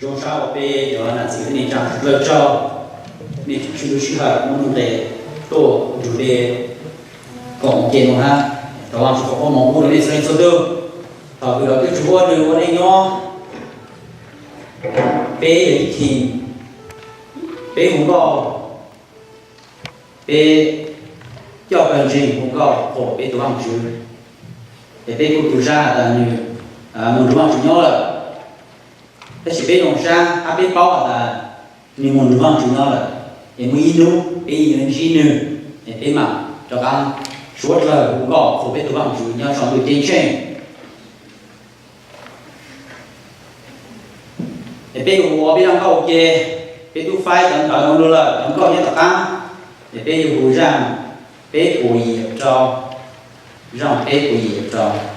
Zoo sab uas peb cov nam txiv thiab neej tsaa dlawg tsaug, nej tshwj lub sij hawm muaj nuj nqes tuaj nrug peb koom ua ke nuav hab. Thov Vaajtswv foom koob moov pub rua nej txhua leej txhua tug. Thaum kws los twb tsi huab nws ua neej nyob, peb yog ib team, peb hu nkauj, peb coj kawg ntseeg hu nkauj qhuas peb tug Vaajtswv. Es peb kuj tu zab has tas nws moog nrug Vaajtswv nyob lawm, tab sis peb zoo sab hab peb paub has tas nws moog nrug Vaajtswv nyob lawm. Es muaj ib nub peb yuav ntsib nws, es peb maam rov qaab suav dlawg hu nkauj qhuas peb tug Vaajtswv nyob sau ntuj ceeb tsheej. Es peb yuav ua peb zaj nkauj ua ke, peb tub faib cov ntawv moog lug lawm, cov nkauj nyob tom qaab, es peb yuav hu zaaj peb puas yim rau, zaaj peb puas yim rau.